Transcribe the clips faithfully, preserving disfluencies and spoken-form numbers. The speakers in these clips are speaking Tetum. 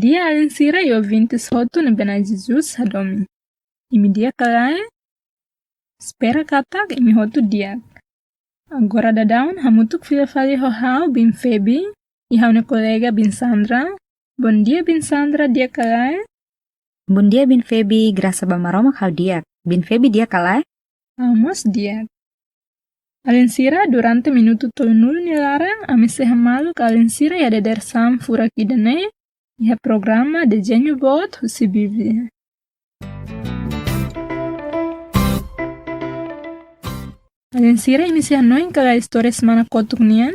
Di'ak alin sira i ouvintes hotu ne'ebé Na'i Jesus hadomi. Imi di'ak ka lae? Espera katak imi hotu di'ak. Agora daudaun hamutuk fila fali ho ha'u Biin Febi, i ha'u-nia kolega Biin Sandra. Bondia Biin Sandra, di'ak ka lae? Bondia Biin Febi, grasa ba Maromak ha'u di'ak. Biin Febi di'ak ka lae? Ha'u mós di'ak. Alin sira, durante minutu tolunulu nia laran, ami sei hamaluk alin sira iha dadeer-saan furak ida-ne'e, iha programa Dezeñu Boot husi Bíblia. Alin sira, imi sei hanoin ka lae istória semana kotuk nian?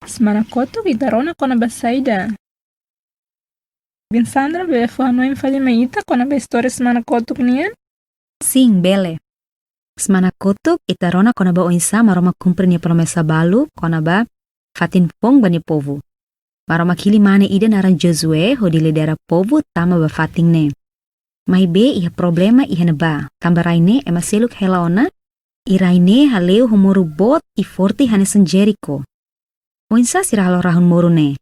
Semana kotuk ita rona kona-ba saida? Biin Sandra, bele fó-hanoin fali mai ita kona-ba istória semana kotuk nian? Sin, bele. Semana kotuk ita rona kona-ba oinsá Maromak kumpre nia promesa balu kona-ba fatin foun ba nia povu. Maromak hili mane ida naran Josué hodi lidera povu tama ba fatin ne'e. Maibé iha problema iha ne'ebá, tanba rai ne'e ema seluk hela ona, i rai ne'e hale'u ho moru boot i forte hanesan Jerikó. Oinsá sira halo rahun moru ne'e?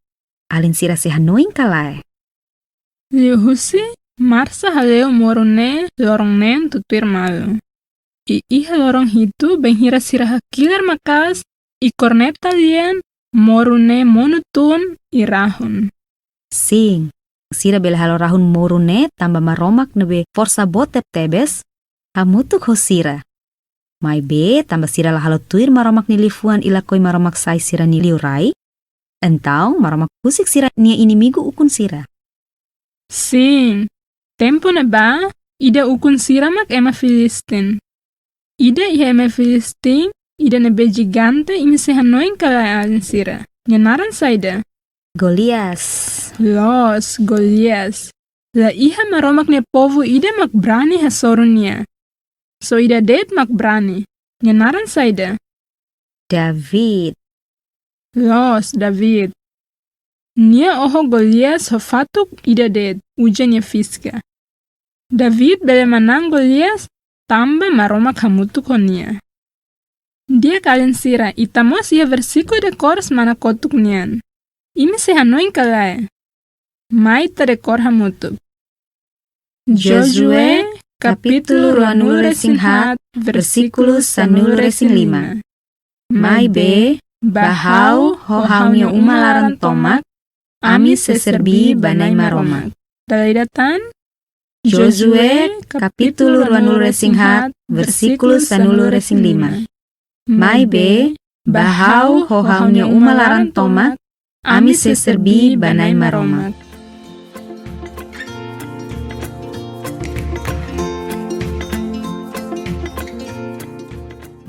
Alin sira sei hanoin ka lae? Liuhusi marsa hale'u moru ne'e loron neen tutuir malu. I iha loron hitu, bainhira sira hakilar maka'as i korneta lian, moru ne'e monu tun i rahun. Sin, sira bele halo rahun moru ne'e tanba Maromak ne'ebé forsa boot tebetebes hamutuk ho sira. Maibé tanba sira la halo tuir Maromak nia liafuan i lakohi Maromak sai sira-nia liurai, entaun Maromak husik sira-nia inimigu ukun sira. Sin, tempu ne'ebá, ida ukun sira mak ema Filistin. Ida iha ema Filistin, ida ne'ebé jigante, imi sei hanoin ka lae alin sira? Nia naran saida? Golias. Loos, Golias. La iha Maromak nia povu ida mak brani hasoru nia. Só ida de'it mak brani. Nia naran saida? David. Loos, David. Nia oho Golias ho fatuk ida de'it, uza nia fiska. David bele manán Golias tanba Maromak hamutuk ho nia. Di'ak alin sira, ita mós iha versíkulu dekór semana kotuk nian. Imi sei hanoin ka lae? Mai ita dekór hamutuk. Josué, kapítulu ruanulu-resin-haat, versíkulu sanulu-resin-lima. Maibé, ba ha'u ho ha'u-nia uma laran tomak, ami sei serví ba Na'i Maromak. Dala ida tan. Josué, kapítulu ruanulu-resin-haat, versíkulu sanulu-resin-lima. Maibé, ba ha'u ho ha'u-nia uma laran tomak, ami sei serví ba Na'i Maromak.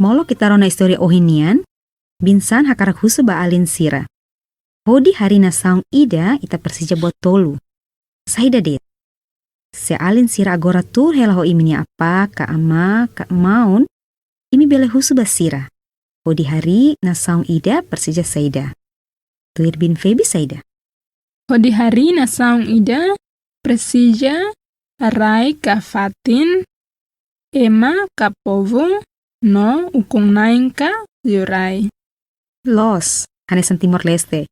Molok ita rona istória ohin nian, Biin San hakarak husu ba alin sira. Hodi harii nasaun ida, ita presiza buat tolu. Saida de'it? Se alin sira agora tuur hela ho imi-nia apá, ka amá, ka maun, imi bele husu ba sira. Hodi harii nasaun ida presiza saida? Tuir Biin Febi saida? Hodi harii nasaun ida presiza rai ka fatin, ema ka povu, no ukun-na'in ka liurai. Loos, hanesan Timor-Leste.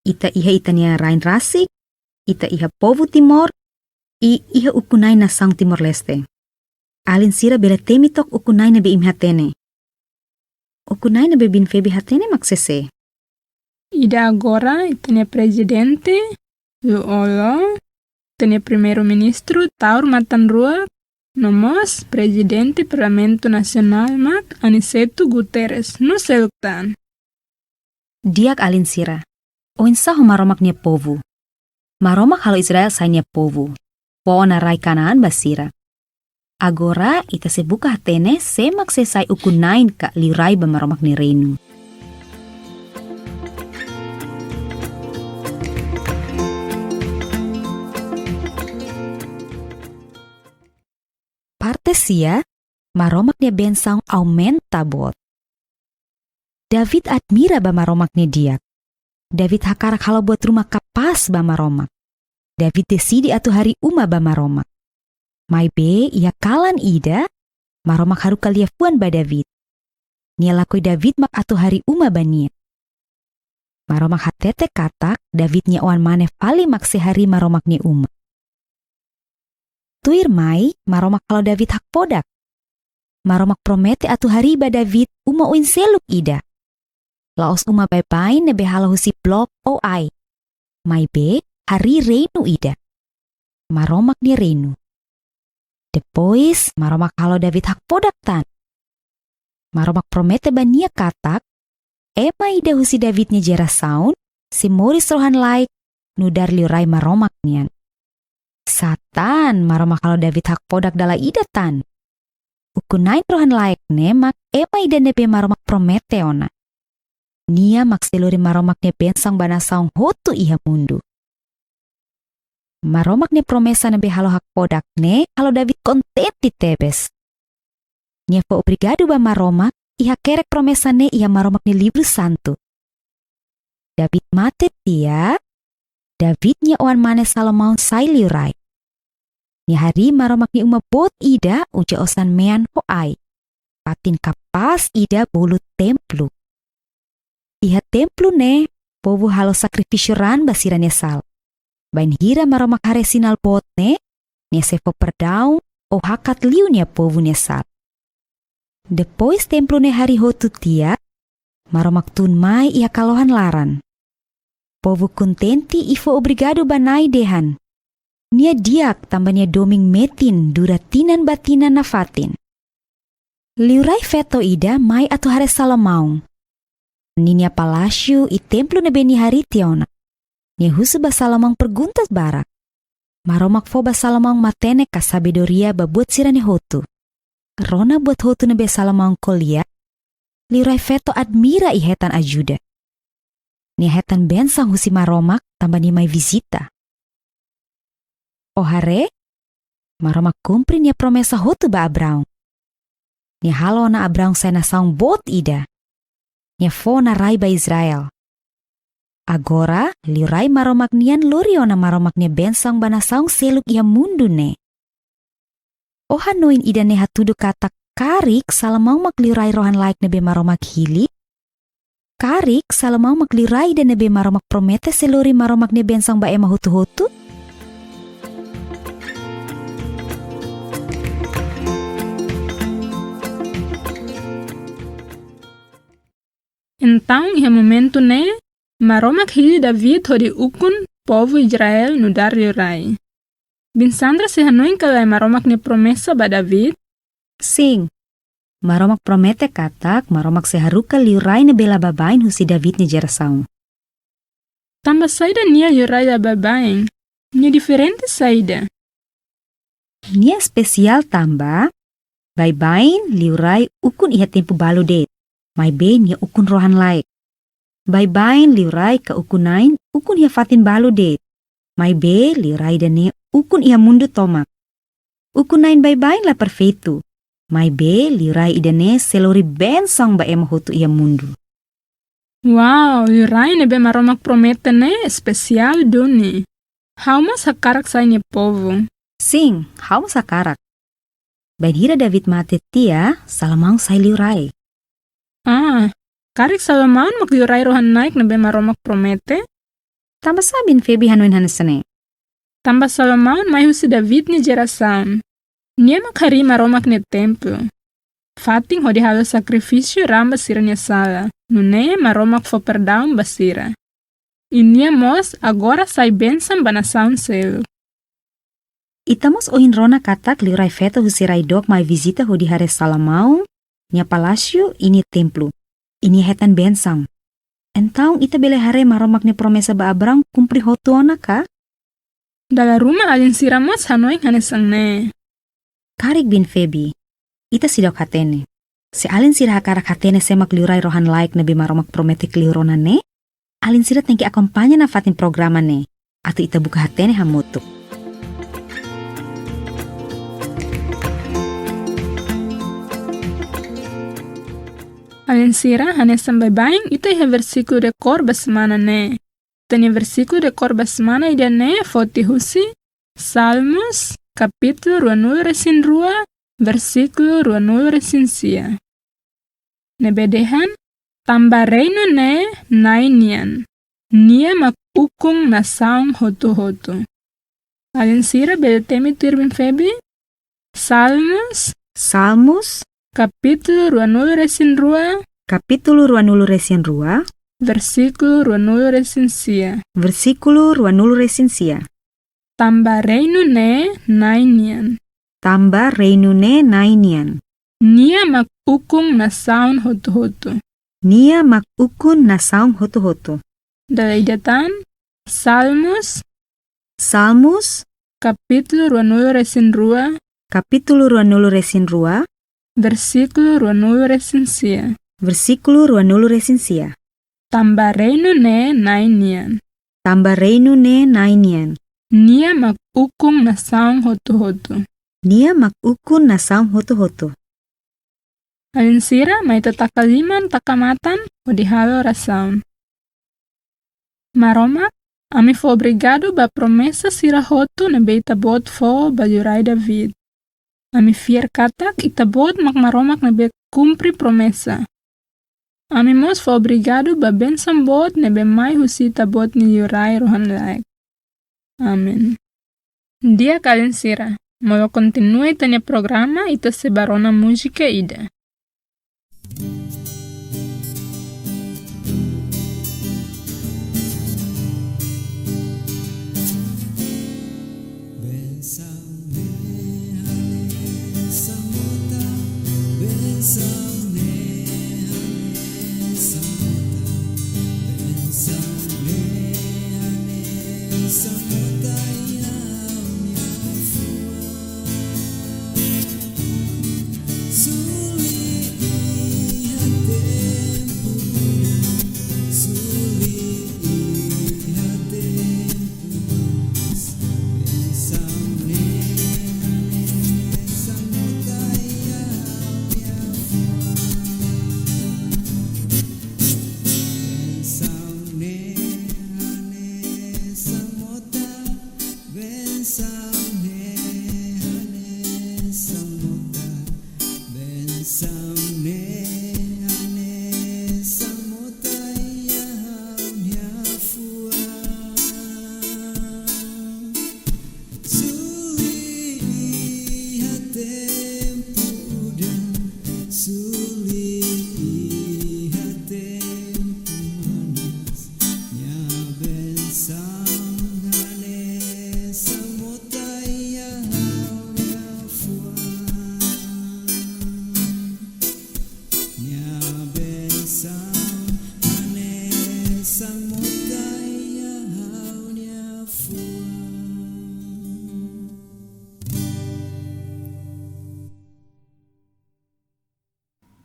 Ita iha ita-nia rain rasik, ita iha povu Timor, i iha ukun-na'in nasaun Timor-Leste. Alin sira bele temi took ukun-na'in ne'ebé imi hatene. Ukun-na'in ne'ebé Biin Febi hatene mak sé-sé? Ida agora, ita-nia prezidente, Lú-Olo, ita-nia primeiru-ministru, Taur Matan Ruak, no mós prezidente Parlamentu Nasionál mak Aniceto Guterres, no seluk tan. Di'ak alin sira, oinsá ho Maromak nia povu? Maromak halo Israel sai nia povu, fó ona rai Kanaan ba sira. Agora, ita sei buka hatene sé mak sei sai ukun-na'in ka liurai ba Maromak nia reinu. Parte sia, Maromak nia bensaun aumenta boot. David admira ba Maromak nia di'ak. David hakarak halo buat ruma kapás ba Maromak. David deside atu harii uma ba Maromak. Maibé iha kalan ida, Maromak haruka liafuan ba David. Nia lakohi David mak atu harii uma ba nia. Maromak hatete katak David nia oan-mane fali mak sei harii Maromak nia uma. Tuirmai, Maromak halo David hakfodak. Maromak promete atu harii ba David uma oin seluk ida. La'ós uma baibain ne'ebé halo husi blok ou ain. Maibé, harii reinu ida. Maromak nia reinu. Depois, Maromak halo David hakfodak tan. Maromak promete ba nia katak, ema ida husi David nia jerasaun, sei moris rohan-laek nu'udar liurai Maromak nian. Sá tan, Maromak halo David hakfodak dala ida tan. Ukun-na'in rohan-laek ne'e mak ema ida ne'ebé Maromak promete ona. Nia mak sei lori Maromak nia bensaun ba nasaun hotu iha mundu. Maromak nia promesa ne'ebé halo hakfodak ne'e halo David kontente tebes. Nia fó obrigadu ba Maromak i hakerek promesa ne'e iha Maromak nia livru santu. David mate tiha, David nia oan-mane Salomão sai liurai. Nia harii Maromak nia uma boot ida uza osan-mean ho ain. Fatin kapás ida bolu templu. Iha templu ne'e, povu halo sakrifísiu raan ba sira-nia sala. Bainhira Maromak haree sinál boot ne'e, nia sei fó perdaun ou hakat liu nia povu nia sala. Depois templu ne'e harii hotu tiha, Maromak tun mai iha kalohan laran. Povu kontente i fó obrigadu ba Na'i dehan: Nia di'ak tanba nia domin metin dura tinan ba tinan nafatin. Liurai feto ida mai atu haree Salomão. Ninia palásiu i templu ne'ebé nia harii tiha ona. Nia husu ba Salomão perguntas barak. Maromak fó ba Salomão matenek ka sabedoria ba buat sira-ne'e hotu. Rona buat hotu ne'ebé Salomão ko'alia, liurai feto admira i hetan ajuda. Nia hetan bensaun husi Maromak tanba nia mai vizita. Ó haree, Maromak kumpre nia promesa hotu ba Abraão. Nia halo ona Abraão sai nasaun boot ida. Nia fó ona rai ba Israel. Agora, liurai Maromak nian lori ona Maromak nia bensaun ba nasaun seluk iha mundu ne'e. Ó hanoin ida-ne'e hatudu katak karik Salomão mak liurai rohan-laek ne'ebé Maromak hili? Karik Salomão mak liurai ida ne'ebé Maromak promete sei lori Maromak nia bensaun ba ema hotu-hotu? Entaun, iha momentu ne'e, Maromak hili David hodi ukun povu Israel nu'udar liurai. Biin Sandra sei hanoin ka lae Maromak nia promesa ba David? Sin. Maromak promete katak Maromak sei haruka liurai ne'ebé la baibain husi David nia jerasaun. Tanba saida nia liurai la baibain? Nia diferente saida? Nia espesiál tanba, baibain liurai ukun iha tempu balu de'it, maibé nia ukun rohan-laek. Baibain liurai ka ukun-na'in ukun iha fatin balu de'it, maibé liurai ida-ne'e ukun iha mundu tomak. Ukun-na'in baibain la perfeitu, maibé liurai ida-ne'e sei lori bensaun ba ema hotu iha mundu. Wow, liurai ne'ebé Maromak promete ne'e espesiál duni. Ha'u mós hakarak sai nia povu. Sin, ha'u mós hakarak. Bainhira David mate tiha, Salomão sai liurai. Ah, karik Salomão mak liurai rohan-laek ne'ebé Maromak promete? Tanba sá biin Febi hanoin hanesan ne'e? Tanba Salomão mai husi David nia jerasaun. Nia mak harii Maromak nia templu. Fatin hodi halo sakrifísiu raan ba sira-nia sala, nune'e Maromak fó perdaun ba sira. I nia mós agora sai bensaun ba nasaun seluk. Ita mós ohin rona katak liurai feto husi rai dook mai vizita hodi haree Salomão nia palásiu i nia templu. I nia hetan bensaun. Entaun ita bele haree Maromak nia promesa ba Abraão kumpre hotu ona ka? Dala ruma alin sira mós hanoin hanesan ne'e. Karik biin Febi, ita seidauk hatene. Se alin sira hakarak hatene sé mak liurai rohan-laek ne'ebé Maromak promete kleur ona ne'e, alin sira tenke akompaña nafatin programa ne'e, atu ita buka hatene hamutuk. Alin sira, hanesan baibain ita iha versíkulu dekór ba semana ne'e. Ita-nia versíkulu dekór ba semana ida-ne'e foti husi Salmos, kapítulu ruanulu-resin-rua, versíkulu ruanulu-resin-sia. Ne'ebé dehan, tanba reinu ne'e Na'i nian, Nia mak ukun nasaun hotu-hotu. Alin sira bele temi tuir biin Febi? Salmos, Salmos, kapítulu ruanulu-resin-rua, kapítulu ruanulu-resin-rua, versíkulu ruanulu-resin-sia. Versíkulu ruanulu-resin-sia. Tanba reinu ne'e Na'i nian. Tanba reinu ne'e Na'i nian. Nia mak ukun nasaun hotu-hotu. Nia mak ukun nasaun hotu-hotu. Dala ida tan, Salmos, Salmos, kapítulu ruanulu-resin-rua, kapítulu ruanulu-resin-rua, versíkulu ruanulu-resin-sia. Versíkulu ruanulu-resin-sia. Tanba reinu ne'e Na'i nian. Tanba reinu ne'e Na'i nian. Nia mak ukun nasaun hotu-hotu. Nia mak ukun nasaun hotu-hotu. Alin sira, mai ita taka liman, taka matan, hodi halo orasaun. Maromak, ami fó obrigadu ba promesa sira hotu ne'ebé Ita-Boot fó ba Liurai David. Ami fiar katak Ita-Boot mak Maromak ne'ebé kumpre promesa. Ami mós fó obrigadu ba bensaun boot ne'ebé mai husi Ita-Boot nia Liurai rohan-laek. Amen. Di'ak alin sira, molok kontinua ita-nia programa, ita sei bá rona múzika ida.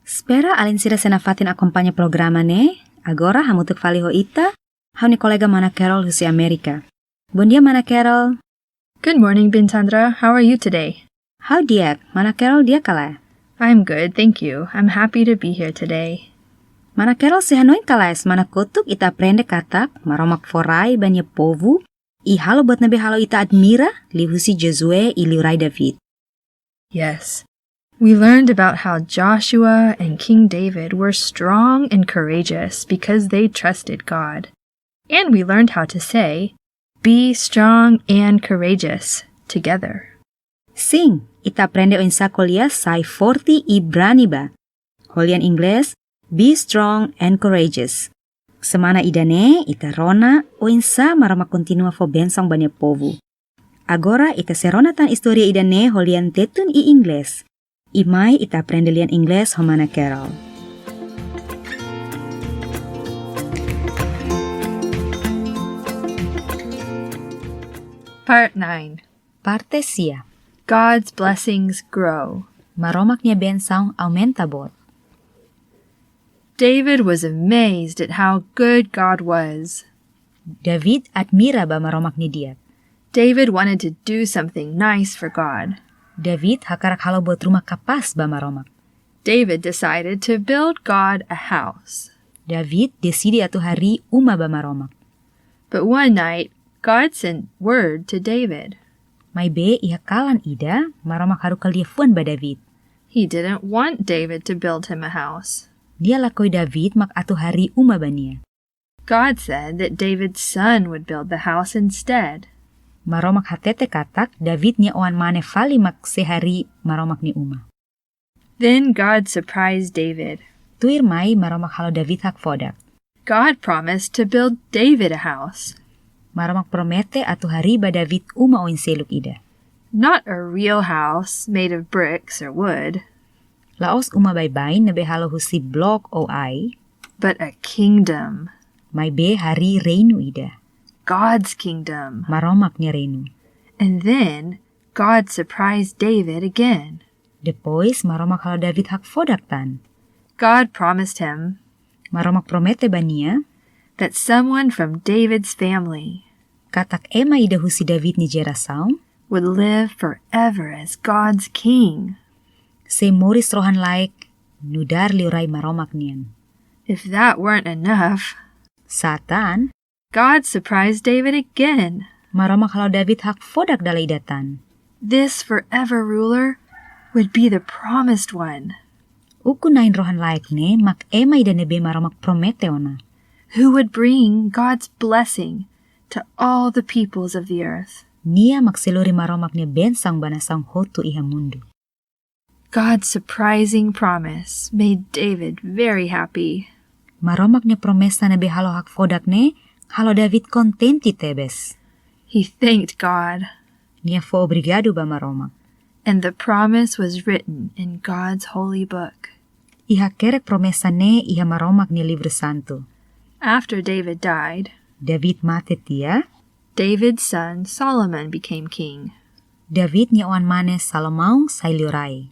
Espera alin sira sei nafatin akompaña programa ne'e. Agora hamutuk fali ho ita, ha'u-nia kolega Mana Carol husi Amérika. Bondia, Mana Carol. Good morning, Biin Sandra. How are you today? Ha'u di'ak, Mana Carol di'ak ka lae? I'm good, thank you. I'm happy to be here today. Mana Carol sei hanoin ka lae, semana kotuk ita aprende katak Maromak fó rai ba Nia povu, i halo buat ne'ebé halo ita admira, liuhusi Josué i Liurai David. Yes. We learned about how Joshua and King David were strong and courageous because they trusted God. And we learned how to say, "Be strong and courageous," together. Sin, ita aprende oinsá ko'alia sai forte i brani bá. Ho lian Inglés, "Be strong and courageous." Semana ida-ne'e, ita rona oinsá Maromak kontinua fó bensaun ba Nia povu. Agora, ita sei rona tan istória ida-ne'e ho lian Tetun i Inglés. I mai ita aprende lian Inglés ho Mana Carol. Part nine. Parte sia. God's blessings grow. Maromak nia bensaun aumenta boot. David was amazed at how good God was. David admira ba Maromak nia di'ak. David wanted to do something nice for God. David hakarak halo buat ruma kapás ba Maromak. David decided to build God a house. David deside atu harii uma ba Maromak. But one night, God sent word to David. Maibé iha kalan ida, Maromak haruka liafuan ba David. He didn't want David to build him a house. Nia lakohi David mak atu harii uma ba nia. God said that David's son would build the house instead. Maromak hatete katak David nia oan-mane fali mak sei harii Maromak nia uma. Then God surprised David. Tuirmai Maromak halo David hakfodak. God promised to build David a house. Maromak promete atu harii ba David uma oin seluk ida. Not a real house made of bricks or wood. La'ós uma baibain ne'ebé halo husi blok ou ai. But a kingdom. Maibé harii reinu ida. God's kingdom. Maromak nia reinu. And then God surprised David again. Depois, Maromak halo David hakfodak tan. God promised him. Maromak promete ba nia. That someone from David's family. Katak ema ida husi David nia jerasaun. Would live forever as God's king. Sei moris rohan-laek nu'udar liurai Maromak nian. If that weren't enough. Sá tan. God surprised David again. Maromak halo David hakfodak dala ida tan. This forever ruler would be the promised one. Ukun-na'in rohan-laek ne'e mak ema ida ne'ebé Maromak promete ona. Who would bring God's blessing to all the peoples of the earth. Nia mak sei lori Maromak nia bensaun ba nasaun hotu iha mundu. God's surprising promise made David very happy. Maromak nia promesa ne'ebé halo hakfodak ne'e halo David kontente tebes. He thanked God. Nia fó obrigadu ba Maromak. And the promise was written in God's holy book. I hakerek promesa ne'e iha Maromak nia livru santu. After David died, David mate tiha. David's son Solomon became king. David nia oan-mane Salomão sai liurai.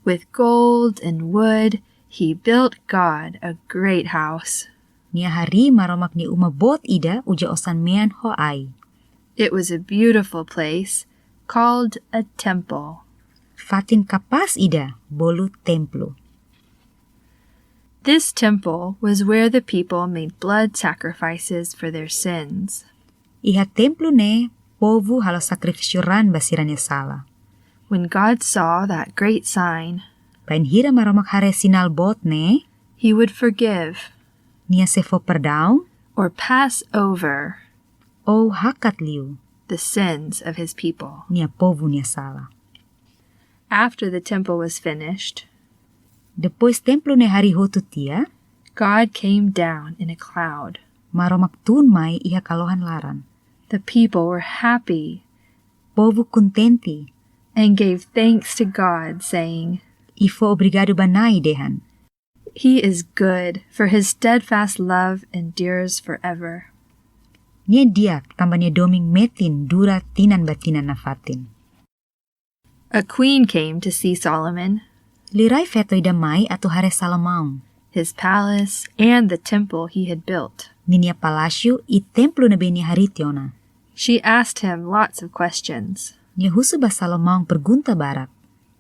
With gold and wood, he built God a great house. Nia harii Maromak nia uma boot ida uza osan-mean ho ai. It was a beautiful place called a temple. Fatin kapás ida bolu templu. This temple was where the people made blood sacrifices for their sins. Iha templu ne'e, povu halo sakrifísiu raan ba sira-nia sala. When God saw that great sign, Bainhira Maromak haree sinál boot ne'e, he would forgive Nia sei fó perdaun or pass over ou hakat liu the sins of his people. Nia povu nia sala. After the temple was finished, Depois templu ne'e harii hotu tiha, God came down in a cloud. Maromak tun mai iha kalohan laran. The people were happy Povu kontente and gave thanks to God, saying, i fó obrigadu ba Na'i dehan: He is good, for his steadfast love endures forever. Nia di'ak tanba nia domin metin dura tinan ba tinan nafatin. A queen came to see Solomon. Liurai feto ida mai atu haree Salomão. His palace and the temple he had built. Ninia palásiu i templu ne'ebé nia harii tiha ona. She asked him lots of questions. Nia husu ba Salomão pergunta barak.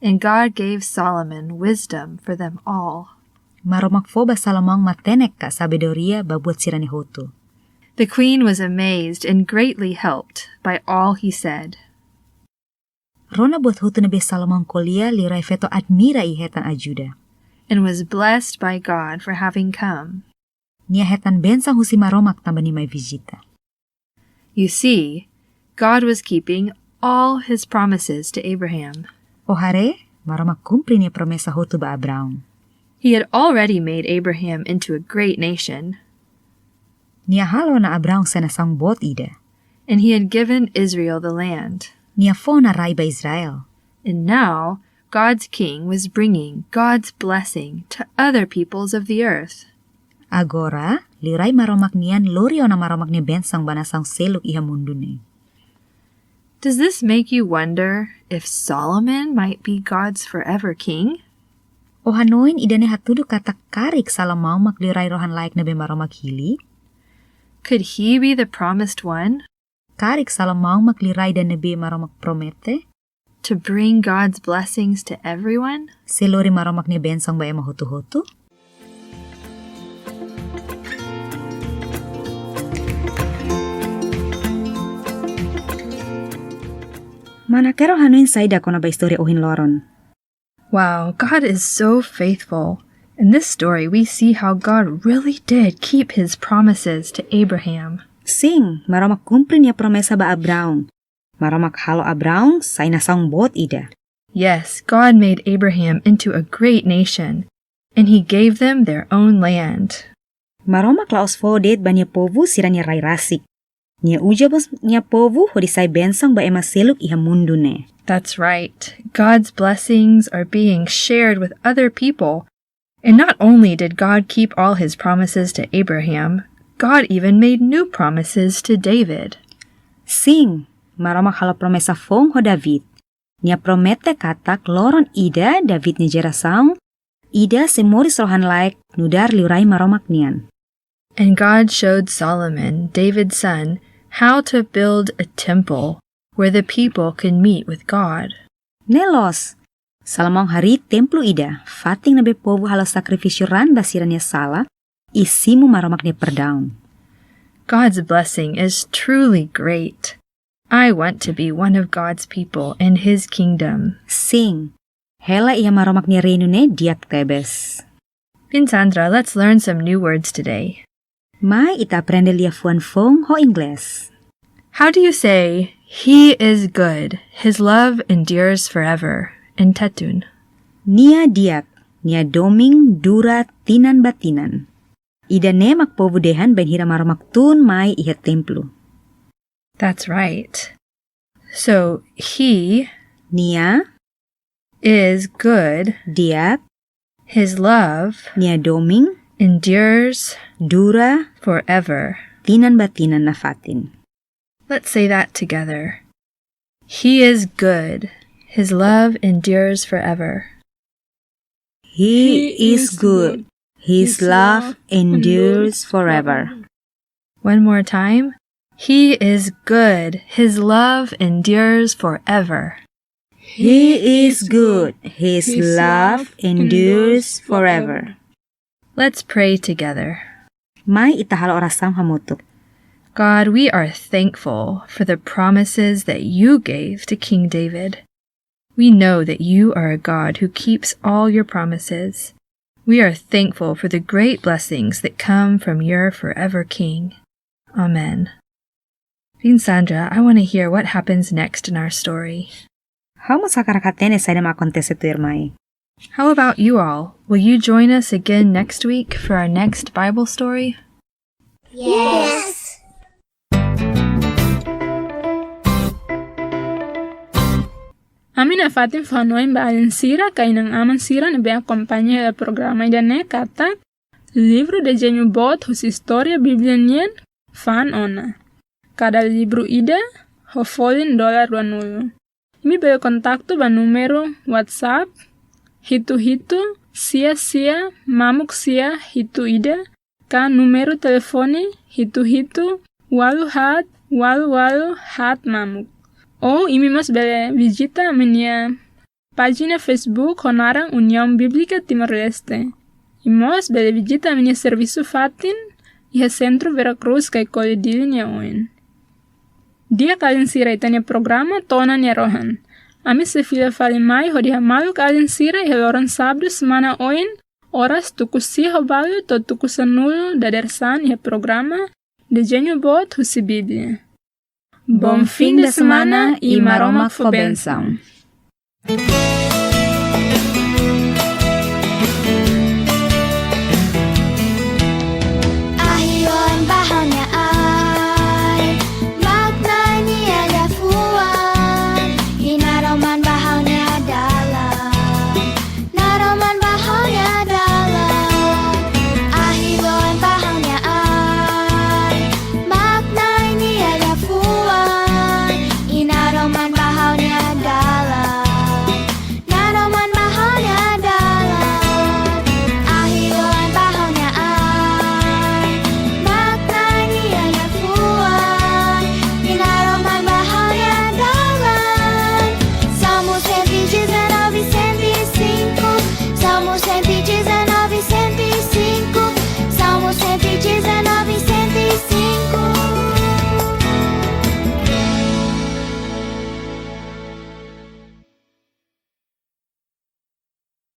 And God gave Solomon wisdom for them all. Maromak fó ba Salomão matenek ka sabedoria ba buat sira-ne'e hotu. The queen was amazed and greatly helped by all he said. Rona buat hotu ne'ebé Salomão ko'alia, liurai feto admira i hetan ajuda. And was blessed by God for having come. Nia hetan bensaun husi Maromak tanba nia mai vizita. You see, God was keeping all his promises to Abraham. Ó haree, Maromak kumpre nia promesa hotu ba Abraão. He had already made Abraham into a great nation. Nia halo ona Abraão sai nasaun boot ida. And he had given Israel the land. Nia fó ona rai ba Israel. And now, God's king was bringing God's blessing to other peoples of the earth. Agora, liurai Maromak nian lori ona Maromak nia bensaun ba nasaun seluk iha mundu ne'e. Does this make you wonder if Solomon might be God's forever king? Ó hanoin ida-ne'e hatudu katak karik Salomão mak liurai rohan-laek ne'ebé Maromak hili? Could he be the promised one? Karik Salomão mak liurai ida ne'ebé Maromak promete? To bring God's blessings to everyone? Sei lori Maromak nia bensaun ba ema hotu-hotu? Mana Kero hanoin saida kona-ba istória ohin loron? Wow, God is so faithful In this story, we see how God really did keep his promises to Abraham. Sin, Maromak kumpre nia promesa ba Abraão. Maromak halo Abraão sai nasaun boot ida. Yes, God made Abraham into a great nation, and he gave them their own land. Maromak la'ós fó de'it ba nia povu sira-nia rai rasik. Nia uza mós nia povu hodi sai bensaun ba ema seluk iha mundu ne'e. That's right. God's blessings are being shared with other people. And not only did God keep all his promises to Abraham, God even made new promises to David. Sin, Maromak halo promesa foun ho David. Nia promete katak loron ida David nia jerasaun ida sei moris rohan-laek nu'udar liurai Maromak nian. And God showed Solomon, David's son, how to build a temple where the people could meet with God. Ne'e loos, Salomão harii templu ida, fatin ne'ebé povu halo sakrifísiu raan ba sira-nia sala, i simu Maromak nia perdaun. God's blessing is truly great. I want to be one of God's people in his kingdom. Sin, hela iha Maromak nia reinu ne'e di'ak tebes. Biin Sandra, let's learn some new words today. Mai ita aprende liafuan foun ho Inglés. How do you say, "He is good, his love endures forever," in Tetun? Nia di'ak, nia domin dura tinan ba tinan. Ida-ne'e mak povu dehan bainhira Maromak tun mai iha templu. That's right. So, he, nia, is good, di'ak, his love, nia domin, endures, dura, forever, tinan ba tinan nafatin. Let's say that together. He is good. His love endures forever. He is good. His love endures forever. One more time. He is good. His love endures forever. He is good. His love endures forever. Let's pray together. Mai ita halo orasaun hamutuk. God, we are thankful for the promises that you gave to King David. We know that you are a God who keeps all your promises. We are thankful for the great blessings that come from your forever King. Amen. Biin Sandra, I want to hear what happens next in our story. Ha'u mós hakarak hatene saida mak akontese tuirmai. How about you all? Will you join us again next week for our next Bible story? Yes. Ami nafatin fó-hanoin ba alin sira ka inan-aman sira ne'ebé akompaña hela programa ida-ne'e katak livru Dezeñu Boot husi Istória Bíblia nian fa'an ona. Kada livru ida ho folin dolar ruanulu. Imi bele kontaktu ba númeru WhatsApp hitu hitu sia sia mamuk sia hitu ida, ka númeru telefone hitu hitu ualu haat ualu ualu haat mamuk. Ou imi mós bele vizita ami-nia pájina Facebook ho naran União Bíblica Timor-Leste. I mós bele vizita ami-nia servisu fatin iha Sentru Vera Cruz Caicoli Dili nia oin. Di'ak alin sira, ita-nia programa to'o ona nia rohan. Ami sei fila fali mai hodi hamaluk alin sira iha loron sábadu semana oin, oras tuku sia ho balu to'o tuku sanulu dadeer-saan iha programa Dezeñu Boot husi Bíblia. Bom fim de semana i Maromak fó bensaun.